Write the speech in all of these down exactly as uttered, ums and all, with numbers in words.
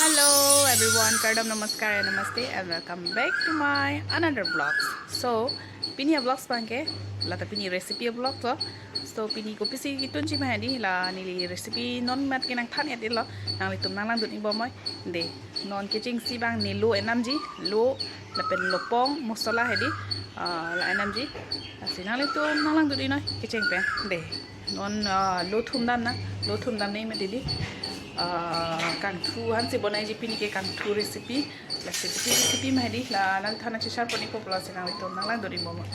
Hello everyone, kardom, namaskar and namaste and welcome back to my another vlogs. So, pini a vlogs abangke, lata pini recipe vlog to. So, pini kopisi ketunji ma hedi, la neli recipe non mat ke nangthan et lo, nanglitum nanglangdun-ik bomnoi. De, non kechengsi abang ne lo enamji, lo, lapen lopong, masala hedi, ah, la enamji. Lasi nanglitum nanglangdun-iknoi kecheng pen. De, non, ah, lo thumdam nang, lo thumdam nang mati di. Ah, kangthu aphansi bonaiji pini ke, kangthu recipe. Lasi pini recipe ma hedi, la nangthan cheshare pon-ikpo pulo, lasi nanglitum nanglangdun-ik bomnoi.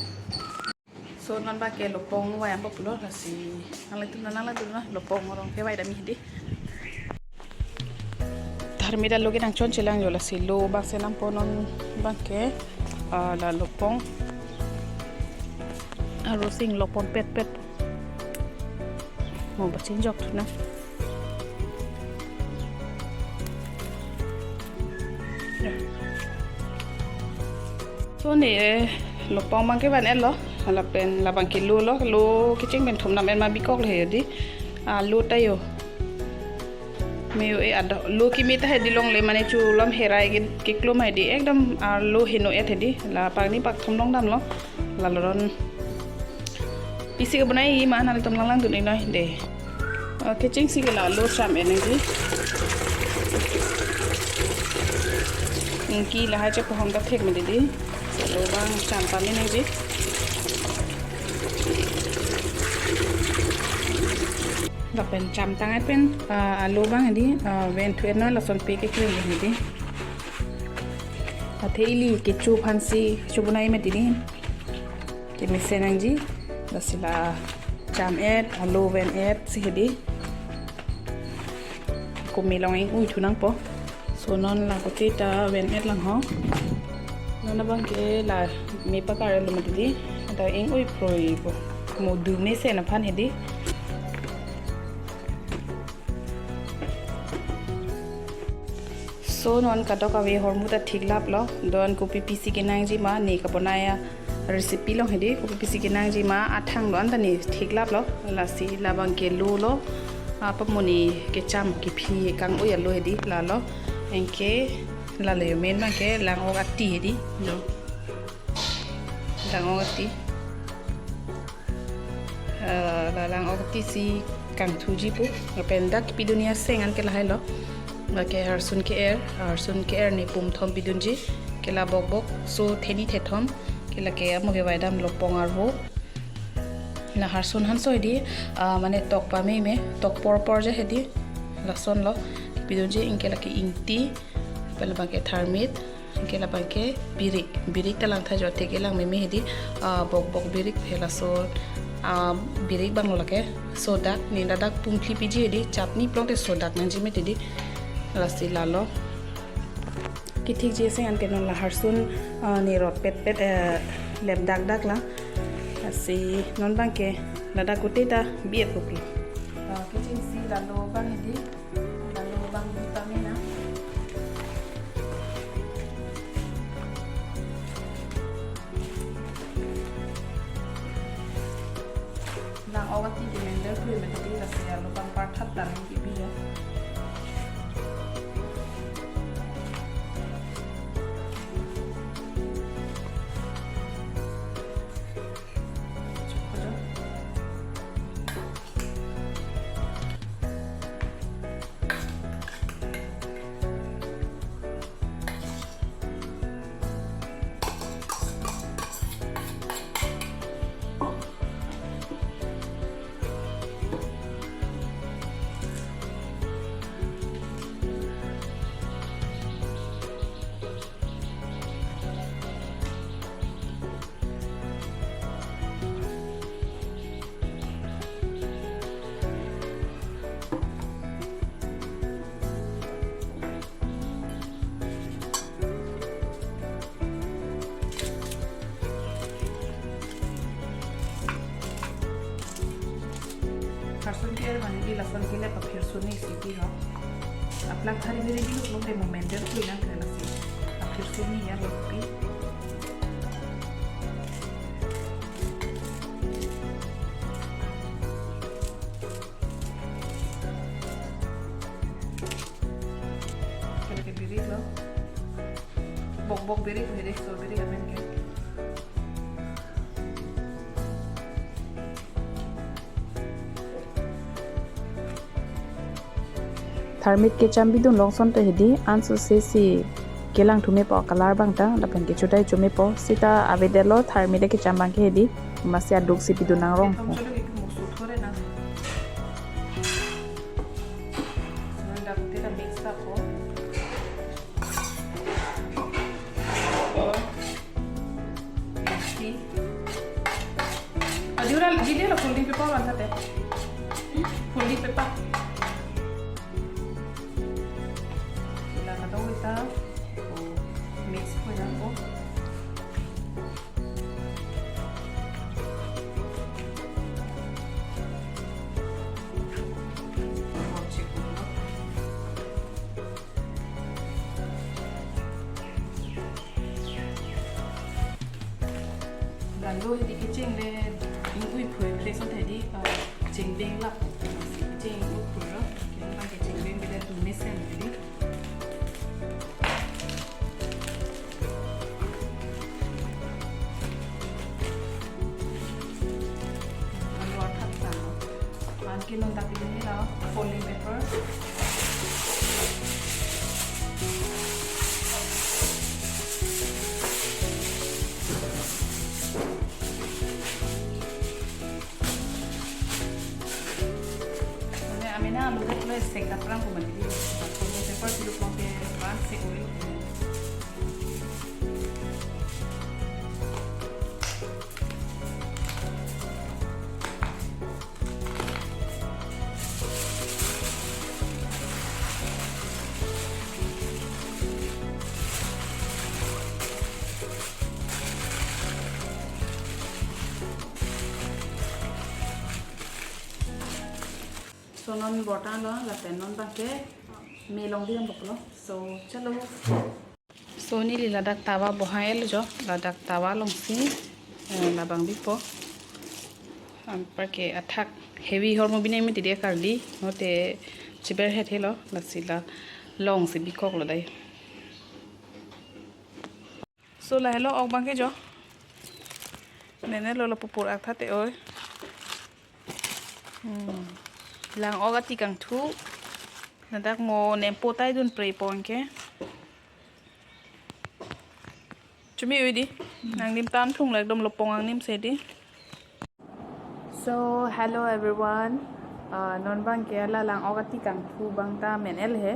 So, non abangke lopong vayam po pulo, lasi nanglitum nanglangdun-iknoi, lopong arong ke vaidam hedi. Tharmit alo ke nangchonchelang jo, lasi lo abangsi nampo non abangke, ah, la lopong. Aro sing lopong petpet. Mo bachin jok thu nang. So ne, eh, lopong abangke van-et lo, lapen labangke lo lo, lo kecheng pen thumdam en ma bikok le hedi. Ah, lo ta jo. Me jo e ado, lo keme ta hedi longle, mane chu lam herai ke, keklum hedi. Ekdom, ah, lo heno et hedi. La pangni pakthom longdam lo. La loron. Pisi kebonai ma nanglitum nanglangdun-iknoi de. Ah, kechengsi ke la lo cham-et nangji. Anke lahai chepohom ta thek mati di. Lo abang cham pame nangji. Lapen cham tang-et pen, ah, lo abang hedi, ah, ven thu-etnoi, lasonpe keklem hedi. Athe ili kecho aphansi, kecho bonai mati di. Kemesen nangji, lasi la cham-et, alo ven-et si hedi. Kome along ing-ui thu nangpo. So non la kote ta ven-et lang ho. Non abangke la me pakar lo mati di. Ata ing-ui proi po. Mo du mesen aphan hedi. So non kadokave ahormu ta thiklap lo. Don kopi pisi kenangji ma, ne kabonai a recipe along hedi, kopi pisi kenangji ma athang do-an ta ne thiklap lo. Lasi labangke lo lo. Apa mo ne kecham kephi kang-ui alo hedi, la lo. Anke la lo jo, main abangke lang-ok ati hedi. Lo. Lang-ok ati. Eh, la lang-ok ati si kangthuji pu. Lapen dak pidun aseng an ke lahai lo. Lake harsun ke-er, harsun ke-er ne pum thom pidunji. Ke la bokbok, so theni thethom. Ke lake amo ke vaidam lopong arvo. La harsun hanso hedi, ah, mane tok pameme, tok porpor je hedi. Lason lo. Pidunji, anke lake ingti. Lapen labangke tharmit. Anke labangke birik, birik ta langtha jo, athe ke lang meme hedi, ah, bokbok birik, halaso, ah, birik abang lo lake, sodak, ne ladak pumphli piji hedi, chutney plong te sodak nangji mati di, lasi la lo. Kethikji aseng an ke non la harsun, ah, ne rot petpet, eh, lem dakdak la, lasi non abangke, ladak kote ta bi-et po pulo. Ah, kechengsi la lo abang hedi, la lo abang bi pame nang. Lang-ok ati ke mender kroi mati, lasi alo abang parthap ta nangji bi ya. Harsun ke-er mane di lason ke le paphirsun ni si pi ho. Aplak thari biri di lok lok te mo mender kroi nang kre lasi. Paphirsun ni ya lok pi. Bokbok biri, biri, so biri amen ke. Tharmit kecham bidun long asonte hedi, anso sesi kelang thumepo color abang ta, lapen kecho ta chomepo, seta avedetlo tharmit kecham abang ke hedi, masi aduk si pidun nangrong. Kethom cholo itu musu thore na. Sekarang dak kita mix up po. Adi ura, gini lo folding paper wan sate. Folding paper. Sila kadokave ta, oh, mix ko ya ko. Lalu hedi kecheng le ingui phui phui asonte hedi, uh, cheng beng lap. Kecheng ingui phui lo. Kini abang kecheng beng beda dun mesen hedi. Lalu athak ta. Anke non tapi ini lo folding paper. Mane amena alu dak le sek aphrang ko mane di. Folding paper pilu pon te aphrang sek uli. So non borta lo, lapen non abang ke me longdun boklo. So chalo. So neli ladak tawa bohai-et lo jo, ladak tawa alongsi, eh, labang bipo. Anparke athak heavy ahormu binai mati dei kardi, note chiber het helo, lasi la longsi bikoklo dei. So lahelo ok abang ke jo. Nene lo lo pupur ak thate oi. Hmm. Lang-ok ati kangthu. Ladak mo nempo ta idun pre pon ke. Chumi ui di. Nangdim tan thung lek dom lopong angnim si di. So, hello everyone. Uh, non abang ke la lang-ok ati kangthu abang ta men-et he.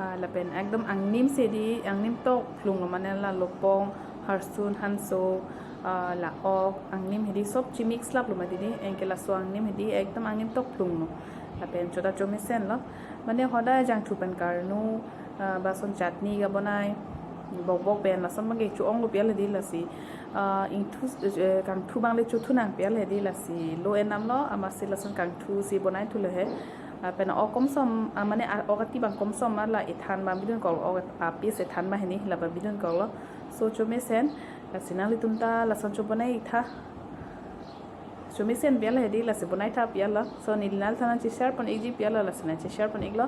Uh, lapen ekdom angnim si di, angnim tok phlung lo mane la lopong, harsun, hanso, uh, lang-ok, angnim hedi sob chimix lap lo mati di, anke laso angnim hedi ekdom angnim tok phlung lo. Lapen chota chomesen lo. Mane hodai jangthu pen karnu, ah, bason chutney kabonai, bokbok pen lason abang ke cho-ong lo pi-et hedi lasi. Ah, ingthu, eh, kangthu abang le chothu nang pi-et hedi lasi. Lo enam lo, amatsi lason kangthu si bonai thu le he. Ah, pen ok komsom, ah, mane, ah, ok ati abang komsom ma la ithan abang bidun kok, ok, ah, piece ithan abang hini, la abang bidun kok lo. So, chomesen, lasi nanglitum ta lason chobonai-ik tha. Chomesen pi-et hedi lasi bonai tha pi-et lo. So neli nangthan cheshare pon-ikji pi-et lo, lasi nang cheshare pon-iklo.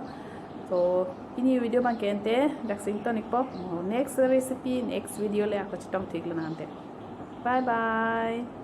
So pini video abang ke ante, dak si ington-ikpo. Next recipe, next video le ako chetong thik lo nang ante. Bye bye.